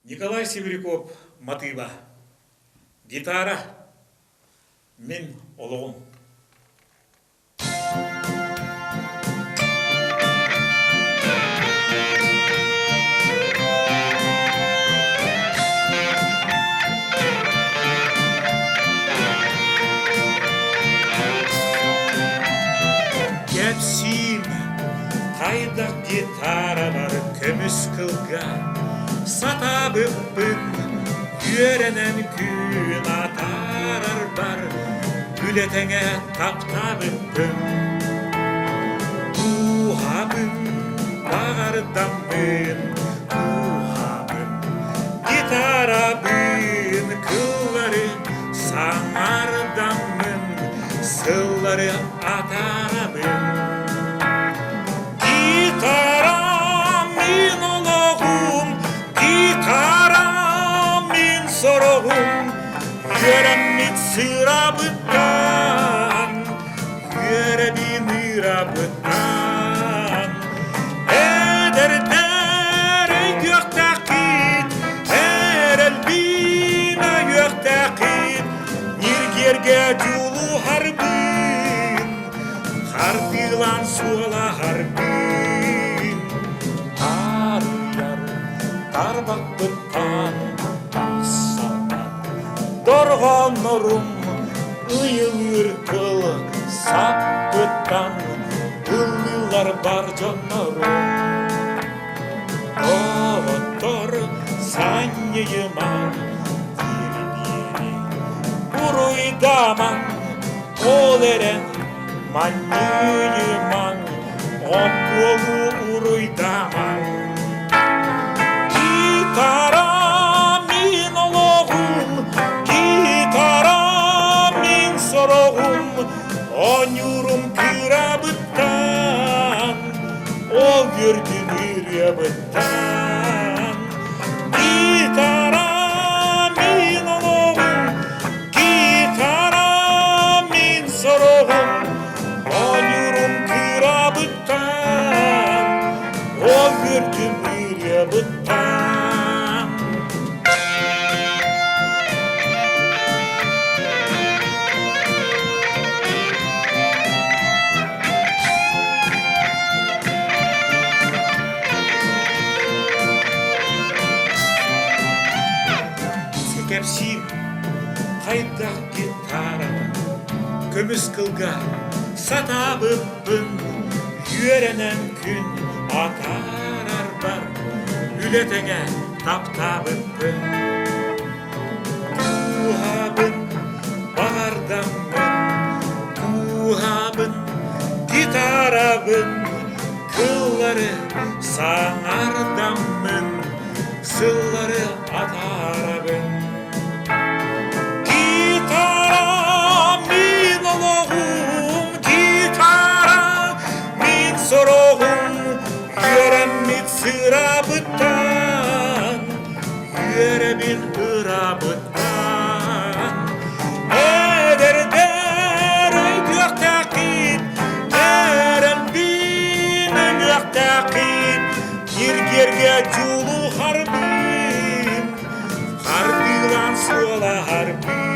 Николай Сибиряков матыыба Гитара Мин олоҕум Кэпсиим хайдах гитарабар көмүс кылга сатаабыппын үөрэнэн күн атаарарбар үлэ тэҥэ таптаабыппын Дууһабын баҕардаммын дууһабын гитарабын кыллары саҥардаммын сыллары атаарабын Гитарам мин олоҕум, гитарам мин сороҕум, үөрэммит сырабыттан, үөрэбин ырабыттан. Эдэрдэр өйдүөхтээххит, эрэлбин өйүөхтээххит, ньиргиэргэ дьулуһарбын, Хардыылаан суолаһарбын Таарыйар тарбахпыттан тахсарбар Дорҕооннорум ыйылыыр тыл саппыттан Ыллыыллар бар дьоннорум Доҕоттор санньыйымаҥ диэри Буруйдамаҥ ол эрэн Манньыйымаҥ, оттуолу уруйдаамаҥ. Гитара мин олоҕум, гитара мин сороҕум, оонньуурум кырабыттан, ол үөрдүм ырыабыттан. Гитара мин олоҕум, Гитара мин сороҕум, оонньуурум кырабыттан, ол үрдүм ырыабыттан. Кэпсиир Хайдах гитарабын көмүс кылга сатаабыппын үөрэнэн күн атаарарбар үлэ тэҥэ таптаабыппын Дууһабын баҕардаммын дууһабын гитарабын кыллары саҥардаммын сыллары атаарабын Гитара мин олоҕум, гитара мин сороҕум, үөрэммит сырабыттан, үөрэбин ырабыттан. Эдэрдэр өйдүөхтээххит, эрэлбин өйүөхтээххит, киргиэргэ дьулуһарбын, Хардыылаан суолаһарбын.